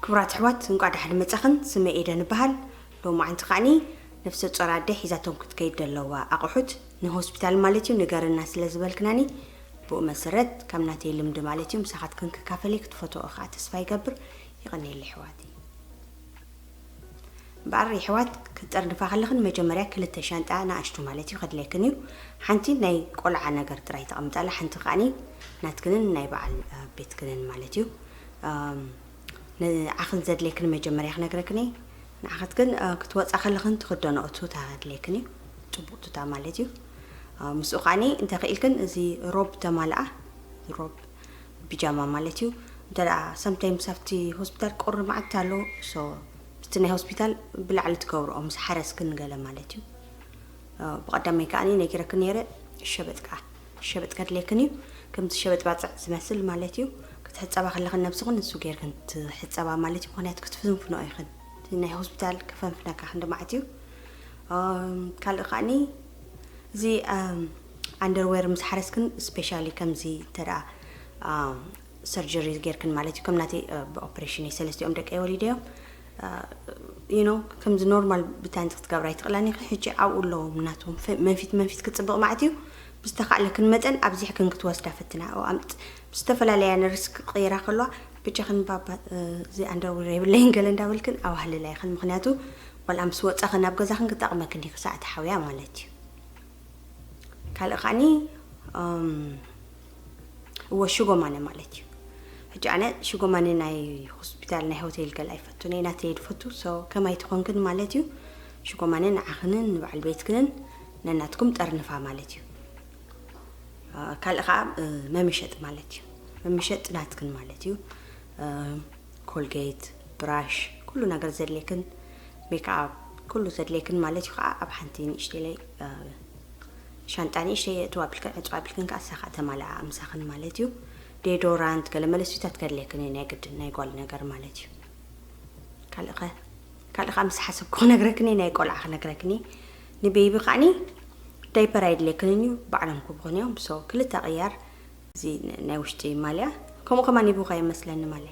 ክቡራት ኣሕዋት፣ እንቋዕ ደሓን መጻኽን። ስመይ ኤደን እበሃል። ሎማዓንቲ ከዓኒ ነፍሰ ጾር ኣደ ሒዛቶም ክትከይድ ዘለዋ ኣቑሑት ንሆስፒታል ማለት እዩ ንገርና ስለ ዝበልክናኒ፣ ብኡ መሰረት ካብ ናተይ ልምዲ ማለት እዩ ምሳኻትክን ክካፈል እየ። ክትፈትዎ ከዓ ተስፋ ይገብር። ይቐንየለይ ኣሕዋተይ። እምበኣር የሕዋት፣ ክትጠርንፋ ከለኽን መጀመርያ ክልተ ሻንጣ ንኣሽቱ ማለት እዩ ከድለየክን እዩ። ሓንቲ ናይ ቆልዓ ነገር ጥራይ ተቐምጣላ፣ ሓንቲ ከዓኒ ናትክንን ናይ በዓል ቤትክንን ማለት እዩ። ንዓኽን ዘድልየክን መጀመርያ ክነግረክን እየ። ንዓኽትክን ክትወፃ ከለኽን ትኽደንኦ ቱታ ኣድልየክን እዩ፣ ፅቡቕ ቱታ ማለት እዩ። ምስኡ ከዓኒ እንተኽኢልክን እዚ ሮብ ተማልኣ፣ ሮብ ቢጃማ ማለት እዩ። እንተ ደኣ sometimes ኣብቲ ሆስፒታል ቁሪ መዓት ኣሎ፣ so ምስቲ ናይ ሆስፒታል ብላዕሊ ትገብርኦ ምስ ሓረስክን ገለ ማለት እዩ። ብቐዳማይ ከዓኒ ነጊረክን ነይረ፣ ሸበጥ ከኣ ሸበጥ ከድልየክን እዩ። ከምቲ ሸበጥ ባጽዕ ዝመስል ማለት እዩ። ክትሕጸባ ከለኽን ነብስኽን ንሱ ጌርክን ትሕጸባ ማለት እዩ። ምኽንያቱ ክትፍንፍኖ ኢኽን። እቲ ናይ ሆስፒታል ክፈንፍነካ ክንዲ መዓት እዩ። ካልእ ከዓኒ እዚ ኣንደርዌር ምስ ሓረስክን ስፔሻሊ ከምዚ እንተ ደኣ ሰርጀሪ ጌርክን ማለት እዩ። ከም ናተይ ብኦፕሬሽን እየ ሰለስቲኦም ደቀይ ወሊደዮም። ዩ ኖ ከምዚ ኖርማል ብታንቲ ክትገብራ ይትኽእላኒ። ሕጂ ኣብኡ ኣለዎም ናቶም መንፊት መንፊት ክፅብቕ ማለት እዩ። ብዝተኻእለክን መጠን ኣብዚሕክን ክትወስዳ ፈትና። ብዝተፈላለያ ነርስ ክቕይራ ከለዋ ብቻኽን ባባ እዚ ኣንደርዌር የብለይን ገለ እንዳበልክን ኣዋህልላ ይኽን። ምክንያቱ ቆልዓ ምስ ወፃኽን ኣብ ገዛኽን ክጠቕመክን እዩ ክሳዕ ትሓውያ ማለት እዩ። ካልእ ከዓኒ እወ ሽጎማነ ማለት እዩ። ሕጂ ኣነ ሽጎማነ ናይ ሆስፒታል ናይ ሆቴል ገለ ኣይፈቱን እየ፣ ናተይ እየ ዝፈቱ። ሶ ከማይ ትኾንክን ማለት እዩ። ሽጎማነ ንዓኽንን ንበዓል ቤትክንን ነናትኩም ጠርንፋ ማለት እዩ። ካልእ ከዓ መምሸጥ ማለት እዩ። መምሸጥ ናትክን ማለት እዩ። ኮልጌት፣ ብራሽ፣ ኩሉ ነገር ዘድልየክን፣ ሜክኣፕ፣ ኩሉ ዘድልየክን ማለት እዩ። ከዓ ኣብ ሓንቲ ንእሽተይለይ ሻንጣ ንእሽተይ እትዋ ኣቢልክን ዕፅዋ ኣቢልክን ከዓ እሳ ከዓ ተማልኣ ምሳኽን ማለት እዩ። ዴዶራንት ገለ መለስታት ከድልየክን እዩ፣ ናይ ግድን ናይ ጓል ነገር ማለት እዩ። ካልእ ከ ካልእ ከዓ ምስ ሓሰብኩ ክነግረክኒ፣ ናይ ቆልዓ ክነግረክኒ። ንቤቢ ከዓኒ ዳይፐር ኣይድልየክንን እዩ፣ ባዕሎም ክብኹን እዮም። ሶ ክልተ ቅያር እዚ ናይ ውሽጢ ማልያ ከምኡ ከማን ይብኻ ይመስለኒ። ማልያ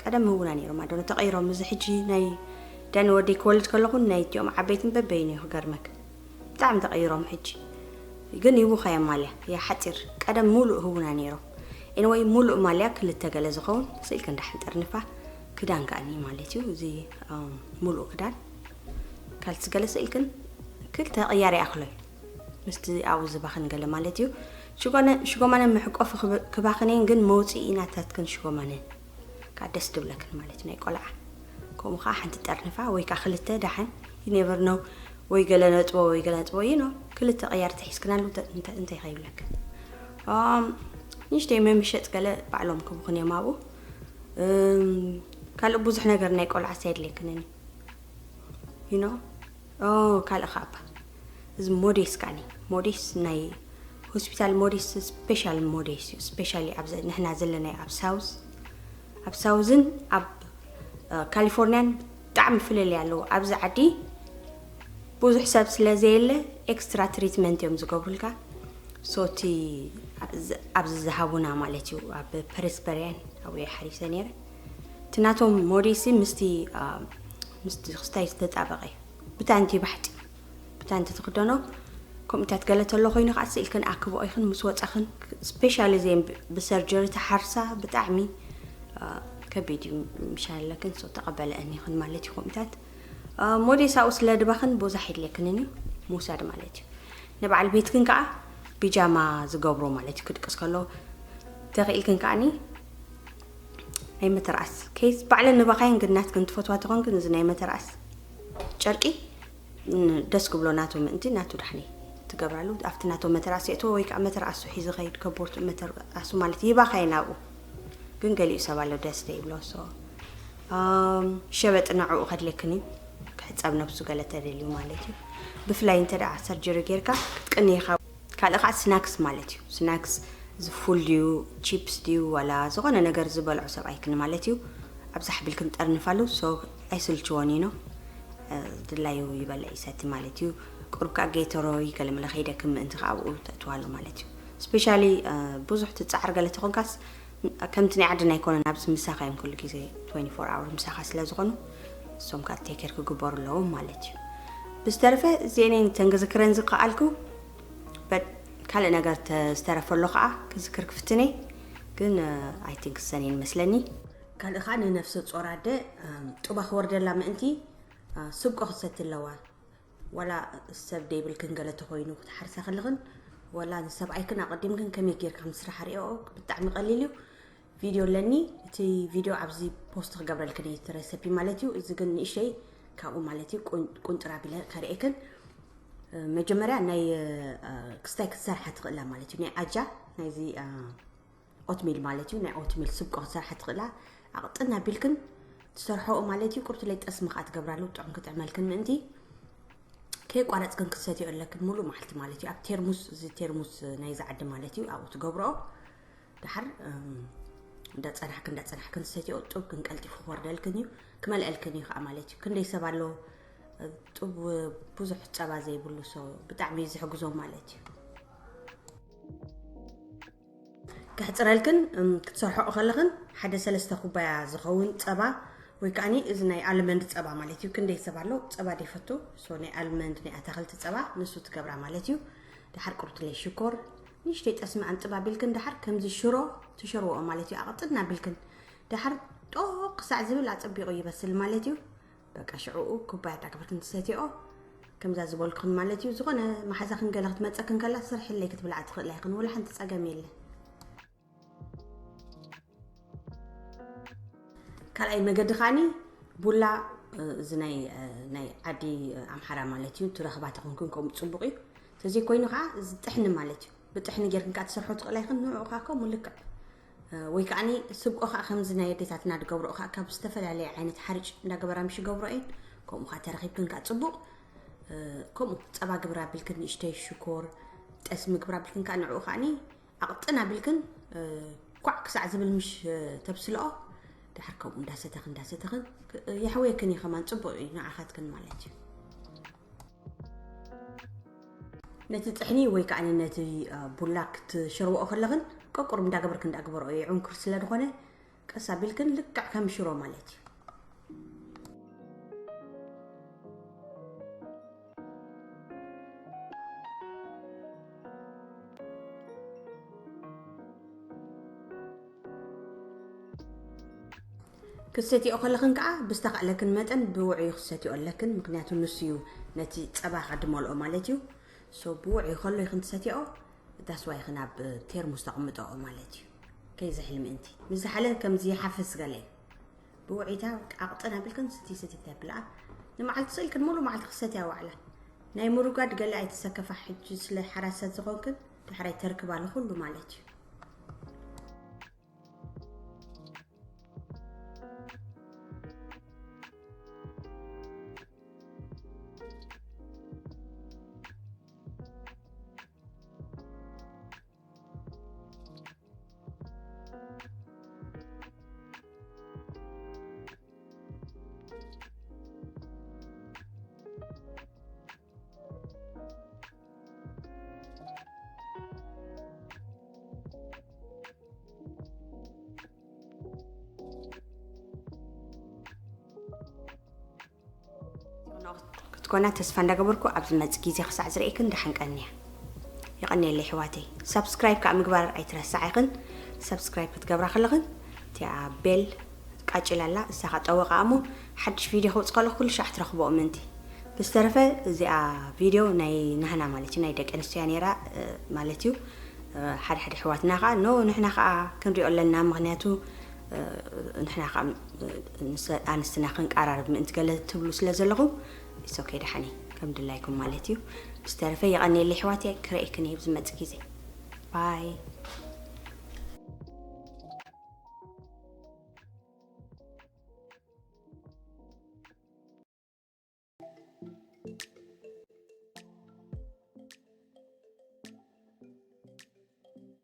ቀደም ህውና ነይሮም ኣዶና ተቐይሮም። እዚ ሕጂ ናይ ዳኒ ወደይ ክወልድ ከለኹን ናይ እቲኦም ዓበይትን በበይኑ እዩ ክገርመክ። ብጣዕሚ ተቐይሮም ሕጂ ግን ይብኻ እዮም ማልያ። ያ ሓፂር ቀደም ሙሉእ ህውና ነይሮም። ኤንወይ ሙሉእ ማልያ ክልተ ገለ ዝኸውን ስኢልክን ዳሕን ጠርንፋ ክዳን ከኣኒ ማለት እዩ። እዚ ሙሉእ ክዳን ካልሲ ገለ ስኢልክን ክልተ ቅያር ይኣኽሎ እዩ። ምስቲ ኣብኡ ዝባኽን ገለ ማለት እዩ። ሽጎነ- ሽጎማነን መሕቆፊ ክብ- ክባኽነን ግን መውፅኢ ናታትክን ሽጎማነን ካብ ደስ ድብለክን ማለት እዩ። ናይ ቆልዓ ከምኡ ከዓ ሓንቲ ጠርንፋ ወይ ከዓ ክልተ ዳሓን you never know ወይ ገለ ነጥቦ ወይ ገለ ነጥቦ you know ክልተ ቅያር ተሒዝክናሉ እንተ- እንተ- እንታይ ከይብለክን ንእሽተይ መምሸጥ ገለ ባዕሎም ክብኹን እዮም ኣብኡ። ካልእ ብዙሕ ነገር ናይ ቆልዓ ሳይድሌክንን you know ካልእ ካባ እዚ ሞዴስ ካኒ ሞዴስ ናይ ሆስፒታል ሞዴስ ስፔሻል ሞዴስ እዩ። ስፔሻሊ ኣብ ንሕና ዘለናዮ ኣብ ሳውዝ ኣብ ሳውዝን ኣብ ካሊፎርኒያን ብጣዕሚ ፍልልይ ኣለዎ። ኣብዚ ዓዲ ብዙሕ ሰብ ስለ ዘየለ ኤክስትራ ትሪትመንት እዮም ዝገብሩልካ። ሶቲ ኣብዚ ዝሃቡና ማለት እዩ ኣብ ፐሪስበርያን ኣብኡ ሓሪሰ ነይረ። እቲ ናቶም ሞዴሲ ምስቲ ምስቲ ክስታይ ዝተጣበቐ እዩ። ብታንቲ ባሕቲ ብታንቲ ትኽደኖ ከምኡታት ገለ ተሎ ኮይኑ ከዓ ስኢልክን ኣክብኦ ኢኽን ምስ ወፃኽን ስፔሻሊ ዘን ብሰርጀሪ ተሓርሳ ብጣዕሚ ከቢድ እዩ። ምሻል ኣለክን ሶ ተቐበለአን ኢኽን ማለት እዩ። ከምኡታት ሞዴስ ኣብኡ ስለ ድባኽን ብዙሕ የድልየክንን እዩ ምውሳድ ማለት እዩ። ንበዓል ቤትክን ከዓ ቢጃማ ዝገብሮ ማለት እዩ ክድቅስ ከሎ ተኽኢልክን ከዓኒ ናይ መተርኣስ ኬስ ባዕለን ንባኻየን ግን ናትክን ትፈትዋ ተኾንክን እዚ ናይ መተርኣስ ጨርቂ ደስ ክብሎ ናቱ ምእንቲ ናቱ ዳሕኒ ትገብራሉ ኣብቲ ናቶ መተርኣስ የእትዎ ወይ ከዓ መተርኣሱ ሒዚ ኸይድ ከቦርቱ መተርኣሱ ማለት ይባኻየን ኣብኡ ግን ገሊኡ ሰብ ኣሎ ደስ ዘይብሎ ሶ ሸበጥ ንዕኡ ከድልክን እዩ ክሕፀብ ነብሱ ገለ ተደልዩ ማለት እዩ። ብፍላይ እንተ ደኣ ሰርጀሪ ጌርካ ክትቅኒ ኢኻ። ካልእ ከዓ ስናክስ ማለት እዩ። ስናክስ እዚ ፉል ድዩ ቺፕስ ድዩ ዋላ ዝኾነ ነገር ዝበልዖ ሰብኣይክን ማለት እዩ። ኣብዛሕ ቢልክን ጠርንፋሉ ሶ ኣይስልችዎን እዩ ነው ድላዩ ይበልዕ ይሰቲ ማለት እዩ። ቁሩብ ከዓ ጌተሮይ ገለመለ ከይደክም ምእንቲ ከዓ ኣብኡ ተእትዋሉ ማለት እዩ። ስፔሻሊ ብዙሕ ትፃዕር ገለ ተኾንካስ ከምቲ ናይ ዓድና ኣይኮነን፣ ኣብዚ ምሳኻ እዮም ኩሉ ግዜ twenty-four hour ምሳኻ ስለ ዝኾኑ፣ እሶም ከዓ take care ክግበሩ ኣለዎም ማለት እዩ። ብዝተረፈ እዚአን እየን እተን ክዝክረን ዝከኣልኩ። But ካልእ ነገር ተ-፣ ዝተረፈ ኣሎ ከዓ ክዝክር ክፍትነ፣ ግን I think እሰን እየን መስለኒ። ካልእ ከዓ ንነፍሰ ጾር ኣደ ጡባ ክወርደላ ምእንቲ ስብቆ ክትሰቲ ኣለዋ። ዋላ ሰብ ደይብልክን ገለ ተኾይኑ ክትሓርሳ ከለኽን፣ ዋላ ንሰብኣይክን ኣቐዲምክን ከመይ ጌርካ ምስራሕ ርኦ፣ ብጣዕሚ ቀሊል እዩ። ቪድዮ ኣለኒ፣ እቲ ቪድዮ ኣብዚ ፖስት ክገብረልክን እየ፣ እቲ ረሰፒ ማለት እዩ። እዚ ግን ንእሽተይ ካብኡ ማለት እዩ፣ ቁን-፣ ቁንጥር ኣቢለ ከርእየክን። መጀመርያ ናይ ክስታይ ክትሰርሓ ትኽእላ ማለት እዩ። ናይ ኣጃ ናይዚ ኦትሚል ማለት እዩ። ናይ ኦትሚል ስብቆ ክትሰርሓ ትኽእላ። ኣቕጥን ኣቢልክን ትሰርሖኦ ማለት እዩ። ቁርትለይ ጠስሚ ከዓ ትገብራሉ፣ ጥዑም ክጥዕመልክን ምእንቲ ከየቋረፅክን ክትሰትዮ ኣለክን ሙሉ መዓልቲ ማለት እዩ። ኣብ ቴርሙስ፣ እዚ ቴርሙስ ናይዚ ዓዲ ማለት እዩ፣ ኣብኡ ትገብረኦ። ደሓር እንዳፀናሕክን እንዳፀናሕክን ትሰትዮ፣ ጡብ ግን ቀልጢፉ ክወርደልክን እዩ፣ ክመልአልክን እዩ ከዓ ማለት እዩ። ክንደይ ሰብ ኣሎ ጡብ ብዙሕ ፀባ ዘይብሉ ሰው ብጣዕሚ እዩ ዝሕግዞም ማለት እዩ። ከሕፅረልክን ክትሰርሖ ከለኽን ሓደ ሰለስተ ኩባያ ዝኸውን ፀባ ወይ ከዓኒ እዚ ናይ ኣልመንድ ፀባ ማለት እዩ። ክንደይ ሰብ ኣሎ ፀባ ደይፈቱ፣ ሶ ናይ ኣልመንድ ናይ ኣታኽልቲ ፀባ ንሱ ትገብራ ማለት እዩ። ደሓር ቁርትለይ ሽኮር ንእሽተይ ጠስሚ ኣንጥብ ኣቢልክን ደሓር ከምዚ ሽሮ ትሸርወኦ ማለት እዩ። ኣቕጥን ኣቢልክን ደሓር ጦቕ ክሳዕ ዝብል ኣፀቢቑ ይበስል ማለት እዩ። በቃ ሽዕኡ ኩባያ እንዳገበርክን ትሰትኦ። ከምዛ ዝበልኩኽን ማለት እዩ። ዝኾነ መሓዛ ክንገለ ክትመፀክን ከላ ስርሕለይ ክትብላ ትኽእላ ይኽን፣ ወላ ሓንቲ ፀገም የለ። ካልኣይ መገዲ ከዓኒ ቡላ እዚ ናይ ናይ ዓዲ ኣምሓራ ማለት እዩ። ትረኽባ ተኾንክን ከምኡ ፅቡቕ እዩ። ተዘይኮይኑ ከዓ እዚ ጥሕኒ ማለት እዩ። ብጥሕኒ ጌርክን ከዓ ትሰርሖ ትኽእላ ይኽን፣ ንዕኡ ከዓ ከምኡ ልክዕ ወይ ከዓኒ ስብቆ ከዓ ከምዚ ናይ ኣዴታትና ዝገብረኦ ከዓ ካብ ዝተፈላለየ ዓይነት ሓርጭ እንዳገበራ ምሽ ይገብሮ እየን። ከምኡ ከዓ ተረኺብክን ከዓ ፅቡቕ። ከምኡ ፀባ ግብር ኣቢልክን ንእሽተይ ሽኮር ጠስሚ ግብር ኣቢልክን ከዓ ንዕኡ ከዓኒ ኣቕጥን ኣቢልክን ኳዕ ክሳዕ ዝብል ምሽ ተብስልኦ። ድሓር ከምኡ እንዳሰተኽን እንዳሰተኽን የሕወየክን እዩ፣ ከማን ፅቡቕ እዩ ንዓኻትክን ማለት እዩ። ነቲ ጥሕኒ ወይ ከዓ ነቲ ቡላ ክትሸርብኦ ከለኽን ቆቁርብ እንዳገበርክ እንዳግበርኦ እዩ፣ ዕንኩር ስለ ዝኾነ ቀስ ኣቢልክን ልክዕ ከም ሽሮ ማለት እዩ። ክትሰትዮ ከለኽን ከዓ ብዝተኻእለክን መጠን ብውዕዩ ክትሰትዮ ኣለክን፣ ምክንያቱ ንሱ እዩ ነቲ ፀባኻ ድመልኦ ማለት እዩ። ሶ ብውዕዩ ከሎ ይኽን ትሰትዮ፣ that's why ይኽን ኣብ ቴርሙስ ተቕምጠኦ ማለት እዩ፣ ከይዝሕል ምእንቲ። ምስ ዝሓለ ከምዚ ይሓፍስ ገለ እዩ። ብውዒታ ኣቕጥን ኣቢልክን ስቲ ስቲ ተብልኣ። ንመዓልቲ ስእልክን ሙሉ መዓልቲ ክሰትያ ዋዕላ። ናይ ምሩጋድ ገለ ኣይትሰከፋ፣ ሕጂ ስለ ሓራሰት ዝኾንክን ዳሕራይ ተርክባ ንኹሉ ማለት እዩ። ክትኮና ተስፋ እንዳገበርኩ ኣብ ዝመጽእ ግዜ ክሳዕ ዝርእየክን ደሓን ቀንያ። የቐንየለይ ኣሕዋተይ። ሳብስክራይብ ከዓ ምግባር ኣይትረስዓ ኢኽን። ሳብስክራይብ ክትገብራ ከለኽን እቲኣ ቤል ቃጭል ኣላ፣ እሳ ከዓ ጠወቓ እሞ ሓድሽ ቪድዮ ከውፅእ ከለኹ ኩሉ ሻዕ ትረኽብኦ ምእንቲ። ብዝተረፈ እዚኣ ቪድዮ ናይ ናህና ማለት እዩ፣ ናይ ደቂ ኣንስትዮ እያ ነይራ፣ እ፣ ማለት እዩ። እ፣ ሓደ ሓደ ኣሕዋትና ከዓ ኖ ንሕና ከዓ ክንሪኦ ኣለና፣ ምኽንያቱ እ፣ ንሕና ከዓ እ፣ ንሰ-፣ ኣንስትና ክንቀራረብ ምእንቲ ገለ ትብሉ ስለ ዘለኹም it's okay፣ ደሓን እዩ፣ ከም ድላይኩም ማለት እዩ። ብዝተረፈ የቐንየለይ ኣሕዋተይ፣ ክረኤክን እየ ብዝመጽእ ግዜ። ባይ።